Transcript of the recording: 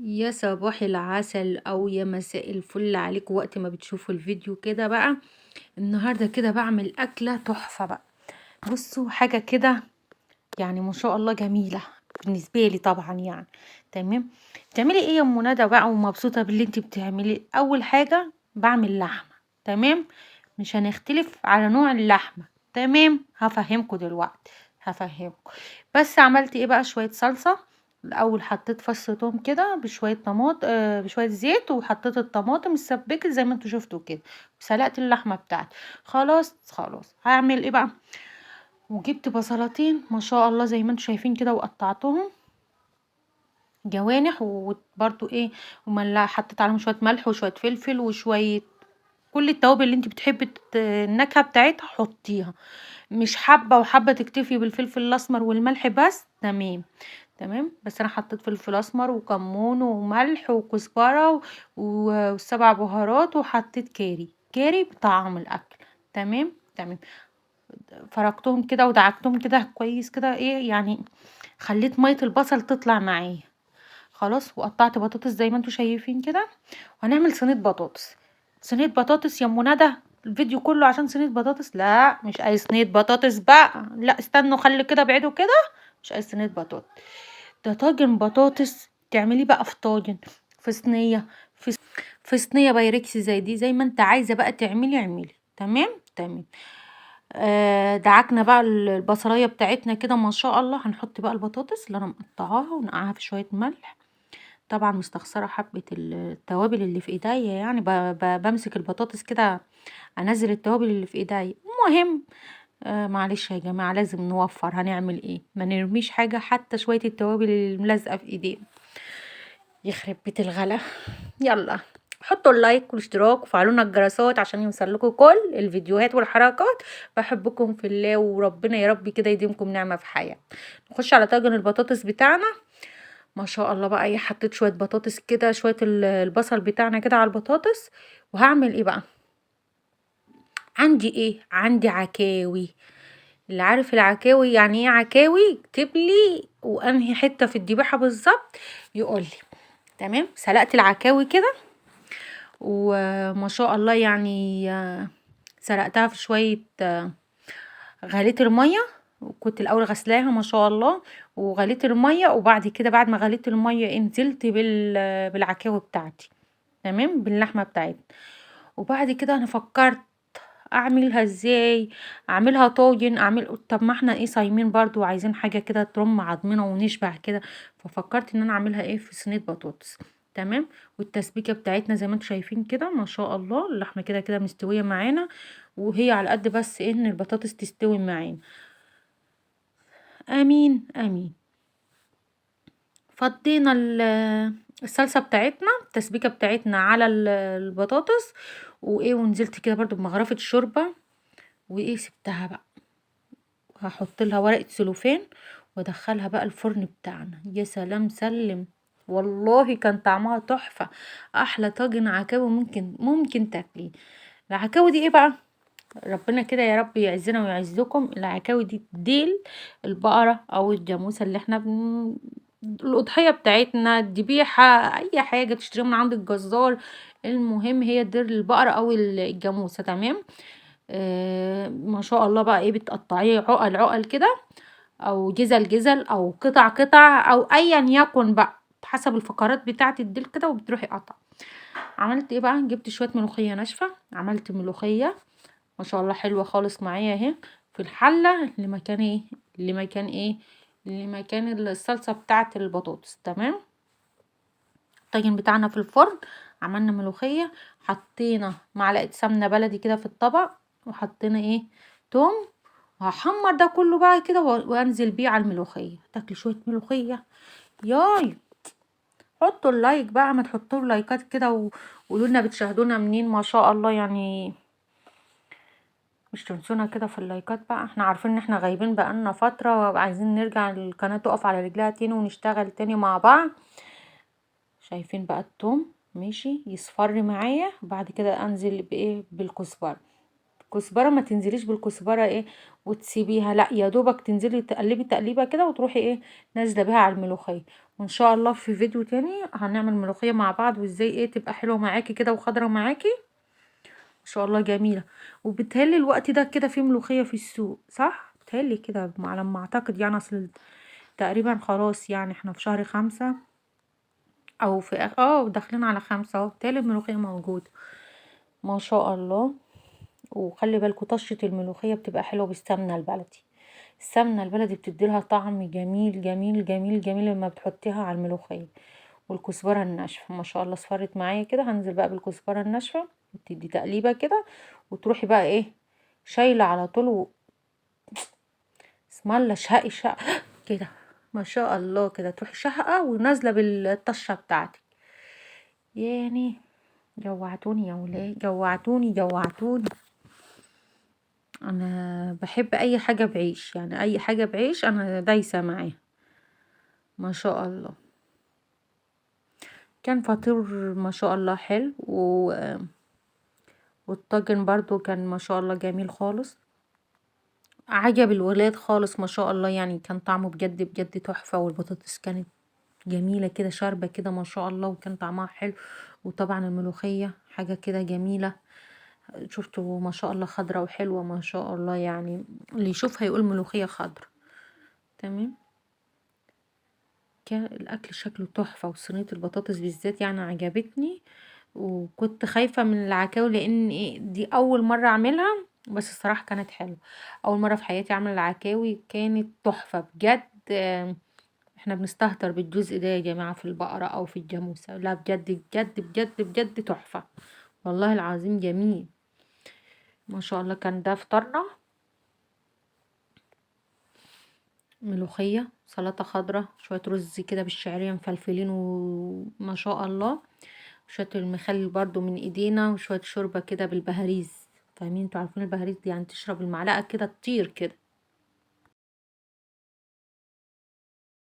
يا صباح العسل أو يا مساء الفل عليكم وقت ما بتشوفوا الفيديو كده بقى. النهارده كده بعمل أكلة تحفة بقى، بصوا حاجة كده يعني ما شاء الله جميلة بالنسبة لي طبعا يعني. تمام، بتعملي ايه يا ام ندى بقى ومبسوطة باللي انت بتعمليه؟ اول حاجة بعمل لحمة، تمام، مش هنختلف على نوع اللحمة، تمام، هفهمكم دلوقتي هفهمكم. بس عملت ايه بقى؟ شوية صلصة الاول، حطيت فص توم كده بشوية طماط، بشوية زيت، وحطيت الطماطم السبكت زي ما انتوا شفتوا كده، وسلقت اللحمة بتاعتي. خلاص خلاص هعمل ايه بقى؟ وجبت بصلتين ما شاء الله زي ما انتوا شايفين كده، وقطعتهم جوانح، وبرده ايه حطيت عليهم شوية ملح وشوية فلفل وشوية كل التوابل اللي انت بتحبي النكهة بتاعتها حطيها، مش حابة وحابة تكتفي بالفلفل الاسمر والملح بس، تمام تمام. بس انا حطيت فلفل اسمر وكمون وملح وكزبره والسبع بهارات، وحطيت كاري، كاري بطعم الاكل، تمام تمام. فركتهم كده ودعكتهم كده كويس كده، ايه يعني خليت مية البصل تطلع معايا خلاص. وقطعت بطاطس زي ما انتوا شايفين كده، وهنعمل صينية بطاطس. صينية بطاطس يا ام ندى، الفيديو كله عشان صينية بطاطس؟ لا مش اي صينية بطاطس بقى، لا استنوا خلي كده بعيدوا كده، مش اي صينية بطاطس، ده طاجن بطاطس تعمليه بقى في طاجن، في صينية، في صينية بايركس زي دي، زي ما انت عايزه بقى تعملي اعملي، تمام تمام. دعكنا بقى البصلايه بتاعتنا كده ما شاء الله. هنحط بقى البطاطس اللي انا مقطعاها ونقعها في شوية ملح، طبعا مستخسره حبه التوابل اللي في ايديا، يعني بمسك البطاطس كده انزل التوابل اللي في ايديا. المهم معلش يا جماعة لازم نوفر، هنعمل ايه، ما نرميش حاجة، حتى شوية التوابل الملزقه في ايدينا. يخرب بيت الغلا. يلا حطوا اللايك والاشتراك وفعلونا الجرسات عشان يوصل لكم كل الفيديوهات والحركات. بحبكم في الله، وربنا يا رب كده يديمكم نعمه في حياتنا. نخش على طاجن البطاطس بتاعنا ما شاء الله بقى. ايه، حطيت شوية بطاطس كده، شوية البصل بتاعنا كده على البطاطس. وهعمل ايه بقى؟ عندي ايه؟ عندي عكاوي. اللي عارف العكاوي يعني ايه عكاوي اكتب لي، وانهي حتة في الذبيحة بالظبط يقول لي. تمام، سلقت العكاوي كده وما شاء الله، سلقتها في شوية، غليت المية، وكنت الاول غسلاها ما شاء الله، وغليت المية، وبعد كده بعد ما غليت المية نزلت بالعكاوي بتاعتي، تمام، باللحمه بتاعتي. وبعد كده انا فكرت اعملها ازاي، اعملها طاجن، اعمل طب ما احنا ايه صايمين برضو وعايزين حاجة كده ترم عظمنا ونشبع كده، ففكرت ان انا اعملها ايه في صينية بطاطس. تمام، والتسبيكه بتاعتنا زي ما انتم شايفين كده ما شاء الله، اللحمة كده كده مستوية معانا، وهي على قد بس ايه ان البطاطس تستوي معانا. امين امين. فضينا الصلصه بتاعتنا، التسبيكه بتاعتنا على البطاطس، وايه، ونزلت كده برضو بمغرفه شوربة، وايه سبتها بقى، هحط لها ورقة سلوفان وادخلها بقى الفرن بتاعنا. يا سلام سلم، والله كان طعمها تحفة، احلى طاجن عكاوي ممكن تاكليه. العكاوي دي ايه بقى؟ ربنا كده يا رب يعزنا ويعزكم. العكاوي دي ديل البقرة او الجاموسة اللي احنا الاضحية بتاعتنا، الذبيحة، اي حاجة تشتريها من عند الجزار، المهم هي ديل البقرة او الجاموسة. تمام، ما شاء الله بقى ايه، بتقطعيه عقل عقل كده، او جزل جزل، او قطع قطع، او ايا يكن بقى حسب الفقرات بتاعه الديل كده، وبتروحي قطع. عملت ايه بقى؟ جبت شوية ملوخية ناشفة، عملت ملوخية ما شاء الله حلوة خالص معايا اهي في الحلة، لمكان ايه، لمكان ايه، لمكان الصلصه بتاعه البطاطس. تمام، الطاجن بتاعنا في الفرن، عملنا ملوخية، حطينا معلقه سمنه بلدي كده في الطبق، وحطينا ايه توم، وهحمر ده كله بقى كده وانزل بيه على الملوخية. تاكلي شوية ملوخية ياي. حطوا اللايك بقى، ما تحطوا لايكات كده وقولوا لنا بتشاهدونا منين ما شاء الله، يعني مش تنسونا كده في اللايكات بقى. احنا عارفين ان احنا غايبين بقالنا فترة، وعايزين نرجع القناة تقف على رجلها تاني ونشتغل تاني مع بعض. شايفين بقى التوم ماشي يصفر معايا، بعد كده انزل بايه، بالكزبره. كزبره ما تنزليش بالكزبره ايه وتسيبيها، لا يا دوبك تنزلي تقلبي تقليبه كده وتروحي ايه نازله بيها على الملوخية. وان شاء الله في فيديو تاني هنعمل ملوخية مع بعض، وازاي ايه تبقى حلوة معاكي كده وخضره معاكي ان شاء الله جميلة. وبتهلي الوقت ده كده في ملوخية في السوق صح؟ بتهلي كده على ما اعتقد يعني، اصل تقريبا خلاص يعني احنا في شهر 5 او في داخلين على 5 اهو، بتهلي الملوخية موجودة ما شاء الله. وخلي بالكوا طشه الملوخية بتبقى حلوة بالسمنه البلدي، السمنة البلدي بتدي لها طعم جميل جميل جميل جميل لما بتحطيها على الملوخية. والكزبره الناشفه ما شاء الله اصفرت معايا كده، هنزل بقى بالكزبره الناشفه وتدي تقليبه كده، وتروحي بقى ايه شايله على طول اسم الله شهقي شهق كده ما شاء الله كده، تروحي شهقه ونازلة بالطشه بتاعتك. يعني جوعتوني يا ولاد، جوعتوني جوعتوني. انا بحب اي حاجة بعيش، يعني اي حاجة بعيش انا دايسه معاها ما شاء الله. كان فطير ما شاء الله حلو، والطاجن برضو كان ما شاء الله جميل خالص، عجب الولاد خالص ما شاء الله، يعني كان طعمه بجد بجد تحفة. والبطاطس كانت جميلة كده شاربة كده ما شاء الله، وكان طعمها حلو. وطبعا الملوخية حاجة كده جميلة، شفتوا ما شاء الله خضرة وحلوة ما شاء الله، يعني اللي يشوفها يقول ملوخية خضرة. تمام، كان الأكل شكله تحفة، وصينية البطاطس بالذات يعني عجبتني. وكنت خايفة من العكاوي لأن إيه دي أول مرة أعملها، بس الصراحة كانت حلوة. أول مرة في حياتي أعمل العكاوي كانت تحفة بجد. احنا بنستهتر بالجزء ده يا جماعة في البقرة أو في الجاموسة، لا بجد بجد بجد بجد تحفة والله العظيم، جميل ما شاء الله. كان ده فطارنا، ملوخية، سلطة خضراء، شوية رز كده بالشعرية مفلفلين وما شاء الله، شوية المخلل برضو من ايدينا، وشوية شوربة كده بالبهاريز. فاهمين انتوا؟ عارفين البهاريز دي يعني تشرب المعلقة كده تطير كده.